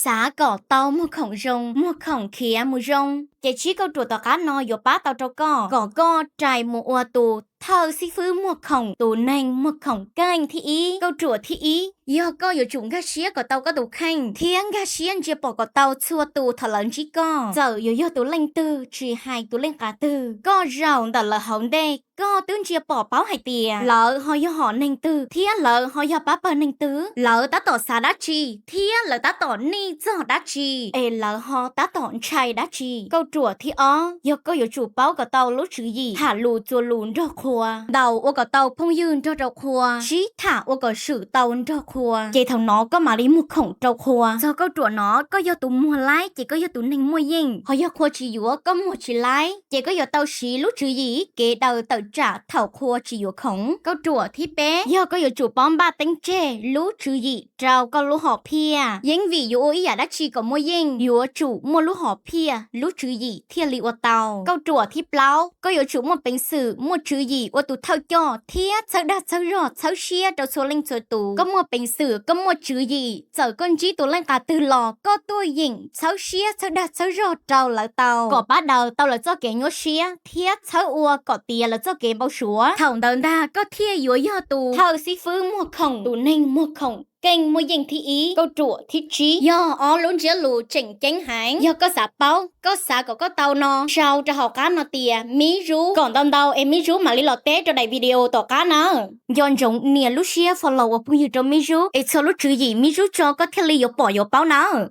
Xav kom tau muag khoom zoo, muag khoom khiav mus zoo, ces tsib kauj ruam tom qab no yuav pab tau rau koj kom koj rais mus ua tus thawj xib fwb muag khoom, tus neeg muag khoom keej thib ib. Kauj ruam thib ib, yog koj yuav tsum nkag siab kom tau koj tus kheej thiab nkag siab ntsia pom kom tau txhua tus thaum lawv ntsib koj. Txawm yuav yog tus leej twg, tsis hais tus leej qas twg, koj zaum ntawm lawv hauv ntej, koj twb ntsia pom paub hais tias lawv ho yog hom neeg twg thiab lawv ho yog pab pawg neeg twg, lawv tab tom xav dab tsi thiab lawv tab tom nij txog dab tsi, es lawv ho tab tom ntshai dab tsi. Kauj ruam thib ob, yog koj yuav tsum paub kom tau lub tswv yim tham lus txuas lus nrog qhua, ntaus ua kom tau phooj ywg nrog rau qhua, sib tham ua kom swm tau nrog qhua, ces thaum no koj mam li muag khoom rau qhua. Txog kauj ruam no, koj yog tus muag laib ces koj yog tus neeg muaj yeej, ho yog qhua tsis yuav koj muag tsis laib, ces koj yuav tau siv lub tswv yim kev daws tawm tsam thaum qhua tsis yuav khoom. Kauj ruam thib peb, yog koj yuav tsum paub npaj teeb tseg lub tswv yim rau koj lub hom phiaj, yeej vim yuav ua ib yam dab tsi kom muaj yeej yuav tsum muaj lub hom phiaj lub tswv yim thiaj li ua tau. Kauj ruam thib plaub, koj yuav tsum muaj peev xwm muaj tswv yim ua tus thawj coj thiab txhawb dag txhawb zog txhawb siab rau txhua leej txhua tus. Koj muaj peev xwm, koj muaj tswv yim, txawm koj ntsib tus leej qas twg los koj tuaj yeem txhawb siab txhawb dag txhawb zog rau lawv tau, kom pab daws tau lawv txoj kev nyuaj siab thiab txhawb ua kom tiav lawv txoj kev npau suav. Thaum ntawd ntag koj thiaj yuav yog tus thawj xib fwb muag khoom, tus neeg muag khoom keej muaj yeej thib ib. Kauj ruam thib tsib, yog ob lub ntsiab lus tseem ceeb heev, yog koj xav paub, koj xav kom koj tau no, sau rau hauv qab no tias Mib Zub kom ntau ntau es Mib Zub mam li los teb rau daim video tom qab na. Nco ntsoov nias lub siab follow ua phooj ywg rau Mib Zub es txhua lub tswv yim Mib Zub tso koj thiaj li yuav pom yuav paub nawb.